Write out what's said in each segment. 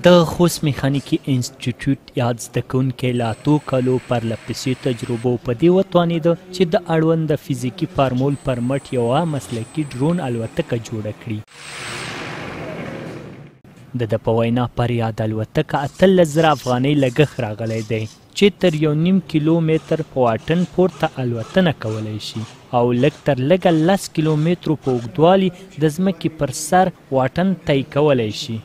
د خوست میخانیکي انسټیټیوټ یاد زده کوونکی له اتو کالو پرله پسې تجربو په دې وتوانېده چې د اړونده فزیکي فارمول پر مټ یوه مسلکي ډرون الوتکه جوړه کړي. د ده په وینا پر یاده الوتکه 18,000 افغانۍ لګښت راغلی دی چې تر یو نیم کیلو متر په واټن پورته الوتنه کولی شي او لږ تر لږه 10 کیلو مترو په اوږدوالي د ځمکې پر سر واټن طی کولی شي.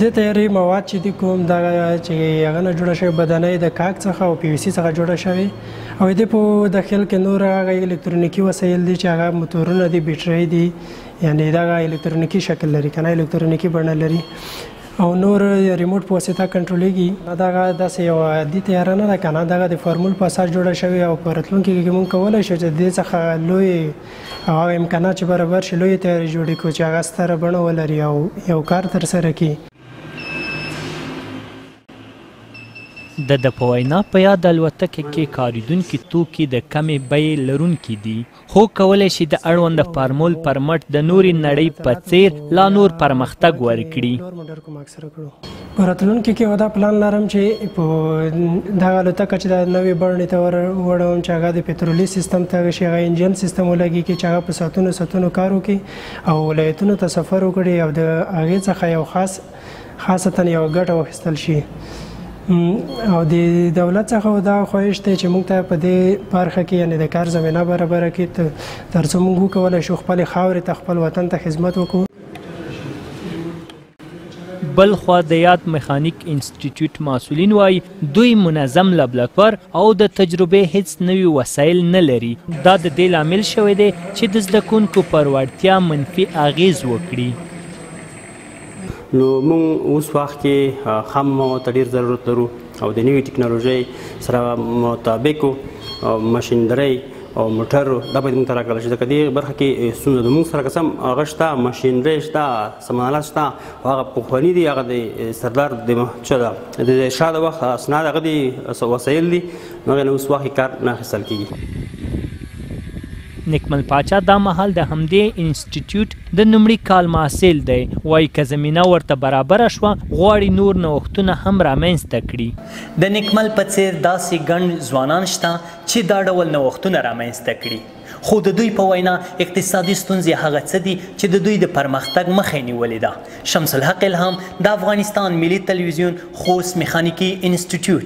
د طیارې مواد چې دي کوم دغه چې هغه نه جوړه شوې بدنۍ د کاک څخه او پي وي سي څخه جوړه شوې او د په داخل کې نور هغه الکترونیکي وسایل دي چې هغه موتورونه دي، بیټرۍ دي، یعنی دغه الکترونیکي شکل لري کنه، الکترونیکي بڼه لري او نور ریموټ په واسطه کنټرولېږي. دغه داسې یوه عادي طیاره نه ده کنه، دغه د فارمول په اساس جوړه شوې او په راتلونکي کې موږ کولی شو چې د دې څخه لوی او هغه امکانات چې برابر شي لویې طیارې جوړې کړو چې هغه ستره بڼه ولري او یو کار ترسره کړي. د ده په وینا په یاده الوتکه کې کارېدونکي توکي د کمې بیې لرونکي دي، خو کولی شي د اړونده فارمول پر مټ د نورې نړۍ په څېر لا نور پرمختګ ورکړي. په راتلونکي کې دا پلان لرم چې په دغه الوتکه چې دا نوې بڼې ته وړوم چې هغه د پترولي سیستم ته شي، هغه انجن سیستم ولګېږي چې هغه په ساعتونو ساعتونو کار وکړي او ولایتونو ته سفر وکړي او د هغې څخه یو خاصتا یوه ګټه واخیستل شي. او د دولت څخه دا خواهش دی چې موږ ته په دې برخه کې یعنی د کار زمینه برابره کړي ترڅو موږ وکولای شو خپلې خاورې ته، خپل وطن ته خدمت وکړو. بلخوا د یاد میخانیک انسټیټیوټ مسؤلین وایي دوی منظم لابراتوار او د تجربې هیڅ نوي وسایل نه لري. دا د دې لامل شوی دی چې د زده کوونکو پر وړتیا منفي اغېز وکړي. نو موږ اوس وخت کې خام مواد ته ډېر ضرورت لرو او د نوې ټکنالوژۍ سره مطابق ماشینرۍ او موټر دا باید موږ ته راکړل شي، ځکه دې برخه کې ستونزه ده. موږ سره که څه هم هغه شته، ماشینرۍ شته، سامانالات شته، خو هغه پخواني دي، هغه د سردار د څه ده د شاه د وخت اسناد هغه دي، وسایل دي، نو هغې نه اوس وخت کې کار نه اخیستل کېږي. نیکمل پاچا دا مهال د همدې انسټیټیوټ د لومړي کال محصل دی، وایي که زمینه ورته برابره شوه غواړي نور نوښتونه هم رامنځته کړي. د نیکمل په څېر داسې ګڼ ځوانان شته چې دا ډول نوښتونه رامنځته کړي، خو د دوی په وینا اقتصادي ستونزې هغه څه دي چې د دوی د پرمختګ مخه یې نیولې ده. شمس الحق الهام، د افغانستان ملي تلویزیون، خوست میخانیکي انسټیټیوټ.